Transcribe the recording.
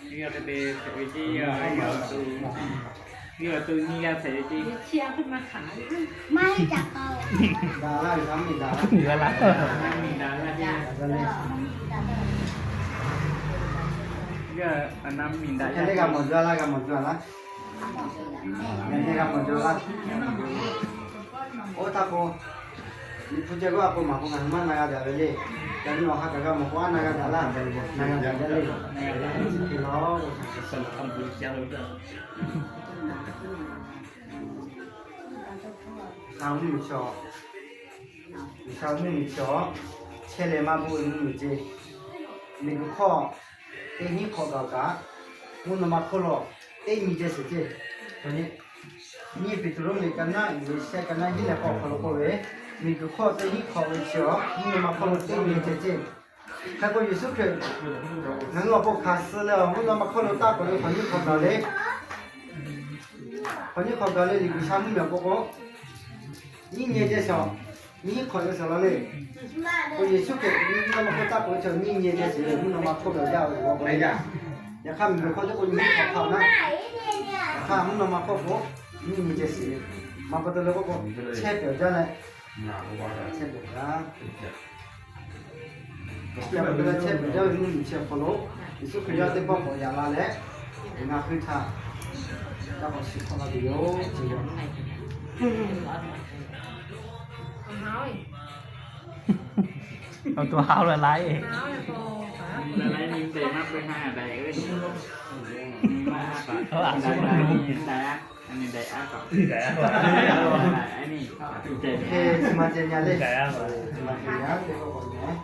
Yawˇ hk'e te hpehꞈ ve ceˇ, yawˇ, yawˇ awˬ to nyiˇ g'aˇ hpehꞈ ve ceˇ. Maˇ heˆ, caꞈ k'aoˍ. Daꞈ laˇ ve htaꞈ mvuhˇ miˬ daꞈ laˇ. Daꞈ laˇ. Mvuhˇ miˬ daꞈ laˇ ceˇ. Yawˇ a na mvuhˇ miˬ daꞈ yaˇ. Hk'e te g'a mawˬ jaw laˇ, g'a mawˬ jaw laˇ. Yaꞈ nyi g'a mawˬ jaw laˇ. Oˇ htaˇ k'o, Liꞈ hpu ceh g'aˇ k'o maˍ k'o ngaˬ hui maˇ na g'a daꞈ ve le. Yaꞈ nyi awˬ ha kaꞈ g'a mawˬ k'o, a na g'a daꞈ laˇ. Na g'a daꞈ jaˇ le. G'uiˬ sha mvuhˇ miˬ cawˬ, G'uiˬ sha mvuhˇ miˬ cawˬ, chehˇ leh maˇ bvuhˆ ve mvuhˇ miˬ ceˇ. Miˬ guiˬ hk'aw teˇ nyiˉ hk'awꞈ gaˬ kaꞈ, mvuhˇ naw ma hk'oˆ lo teˇ nyi ceh sheˍ ceˇ. Nyi Peˍtruˆ liꞈ ka naˆ uiˍ ve shehˆ ka naˆ hiˉ leh k'awˇ hk'aw lo k'oˆ ve, miˬ guiˬ hk'aw teˇ nyiˉ hk'awꞈ ve chi awˬ mvuhˇ naw ma hk'oˆ lo teˇ nyi ceh ceˇ. Hk'e k'o Yeˍsuˆ Hkriꞈ ngaˬ hui awˬ pon hkanˍ suh leh awˬ mvuhˇ naw ma hk'oˆ lo taˇ k'oꞈ ve hk'awꞈ nyiˇ hk'awꞈ gaˬ le. Hk'awꞈ nyiˇ hk'awꞈ gaˬ le, liꞈ G'uiˬ sha mvuhˇ miˬ awˬ pon k'o, nyiˇ nyi ceh sheˍ, nyiˉ hk'awꞈ ceh sheˍ laˇ le. K'o Yeˍsuˆ Hkriꞈ mvuhˇ naw ma hk'oˆ taˇ k'oꞈ ve chaw nyiˇ nyi ceh sheˍ, mvuhˇ naw ma hk'oˆ ve awˬ yaˇ awˬ g'aˇ k'o le. Yaꞈ hk'aˇ miˬ guiˬ hk'aw teˇ k'o nyiˉ hk'awꞈ hk'aˇ na, yaꞈ hk'aˇ mvuhˇ naw ma hk'oˆ k'o nyiˇ nyi ceh sheˍ. Maˇ pa taw leh k'oˆ k'o, chehˇ pehˍ jaˇ leh, chehˇ pehˍ jaˇ. Chi pa taw leh chehˇ pehˍ jaˇ ve mvuhˇ miˬ chi awˬ hk'aw lo Yeˍsuˆ Hkriꞈ yawˇ teˇ pawˆ k'awꞈ yaꞈ la leh, ngaˬ hui htaꞈ ca k'awꞈ shiˍ hk'awꞈ la tuˬ yoˬ. Awˬ to ha leh laiˉ. Chi ma ceh nya le. Chi ma ceh nya teˇ pawˆ k'awꞈ yaꞈ.